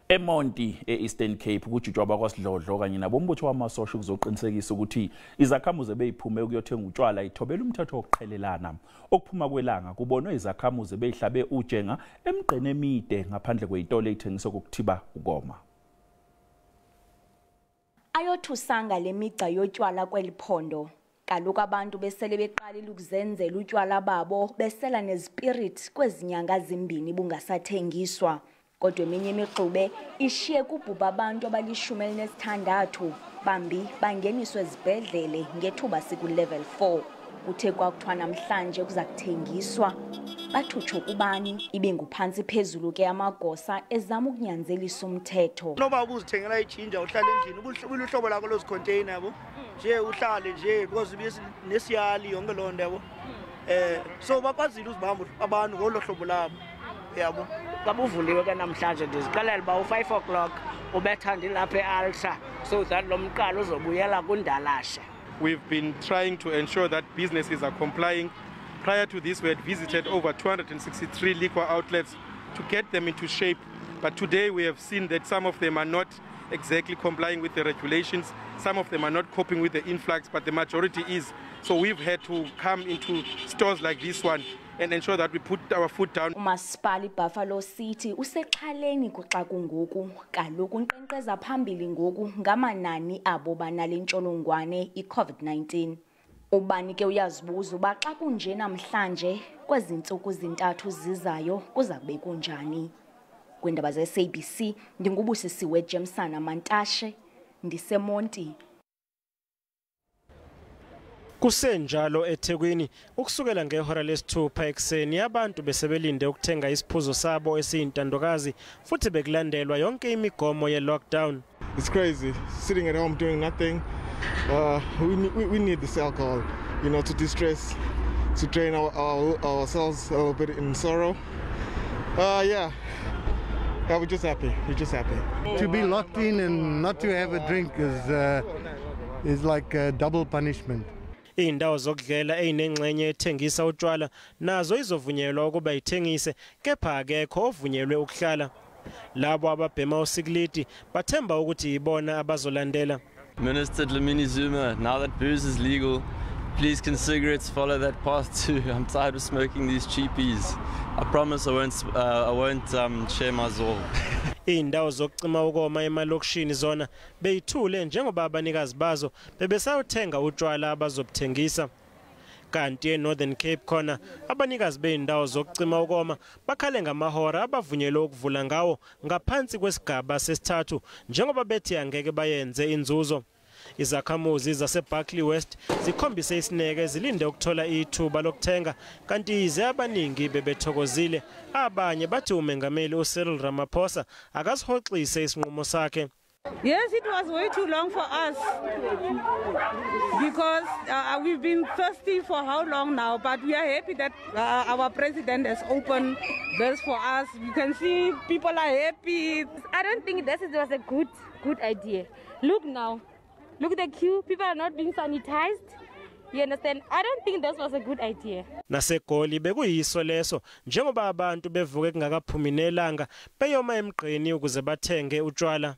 eMonti e-Eastern Cape kujutshwa bakwasidlodlo kanye nabombutho wamasosha ukuzoqinisekisa ukuthi izakhamuzi ebeyiphume ukuyothenga utshwala ithobela umthetho wokuqhelelana. Okuphuma kwelanga kubonwe izakhamuzi ebeyihlabe ujenga emgqeni emide ngaphandle kweyitolo eyithengisa kokuthiba ukoma. Ayothusanga lemigca yotshwala kweli phondo. Kaloku abantu besele beqalile ukuzenzela utywala babo besela nezipirit kwezinyanga zimbini bungasathengiswa. Kodwa eminye imixube ishiye kubhubha abantu abali-16, bambi bangeniswe ezibhedlele ngethuba siku-level 4. Kuthe kwakuthiwa namhlanje kuza kuthengiswa, bathutsho kubani ibinguphantsi phezulu ke amagosa ezama ukunyanzelisa umthetho. Noba ubuzithengela ijinja uhlale endlini, ubuluhlobo lakho lozicontainer yabo, nje uhlale nje because nesiyali yonke loo nto yabo. So bakwazile uzibamba abantu ngolo hlobo labo yabo. Xa buvuliwe ke namhlanje ndizixelela uba u-5 o'clock ubethanda ilapha e-altar so that lo mqalo uzobuyela kundalashe. We've been trying to ensure that businesses are complying. Prior to this, we had visited over 263 liquor outlets to get them into shape. But today we have seen that some of them are not exactly complying with the regulations. Some of them are not coping with the influx, but the majority is. So we've had to come into stores like this one and ensure that we put our foot down. Umasipala iBuffalo City usexhaleni kuxa kungoku, kaloku unkqenkqeza phambili ngoku ngamanani abo banale ntsholongwane i-COVID-19. Ubani ke uyazibuza uba xa kunje namhlanje kwezi ntsuku zintathu zizayo kuza kube kunjani. Kwiindaba ze-SABC ndingubusisiwe Jemsana Mantashe, ndiseMonti. Kusenjalo eThekwini ukusukela ngehora lesithupha ekuseni abantu besebelinde ukuthenga isiphuzo sabo esiyintandokazi futhi bekulandelwa yonke imigomo ye-lockdown. It's crazy sitting at home doing nothing. We need this alcohol, to distress, to drain ourselves a little bit in sorrow. Yeah, we're just happy. We're just happy. To be locked in and not to have a drink is like a double punishment. Indawo zokudlela eyinengxenye ethengisa utshwala nazo izovunyelwa ukuba ithengise, kepha akekho ovunyelwe ukuhlala. Labo ababhema usikilidi bathemba ukuthi ibona abazolandela. Minister Dlamini Zuma, now that booze is legal, please can cigarettes follow that path too? I'm tired of smoking these cheapies. I promise I won't share my zol. Indawo zokucima ukoma emalokishini zona beyithule njengoba abanikazi bazo bebesayothenga utshwala abazobuthengisa. Kanti eNorthern Cape khona abanikazi beindawo zokucima ukoma bakhale ngamahora abavunyelwe ukuvula ngawo ngaphansi kwesigaba sesithathu njengoba bethi angeke bayenze inzuzo. Izakhamuzi zaseBarkley West zikhombise isineke zilinde ukuthola ithuba lokuthenga, kanti yize abaningi bebethokozile abanye bathi umengameli uCyril Ramaphosa akasihoxise isinqumo sakhe. Yes, it was way too long for us because we've been thirsty for how long now, but we are happy that our president has opened this for us. You can see people are happy. I don't think this was a good idea. Look now. Look at the queue, people are not being sanitized. You understand? I don't think this was a good idea. Nasegoli bekuyiso leso njengoba abantu bevuke kungakaphumi nelanga beyoma emgqeni ukuze bathenge utshwala.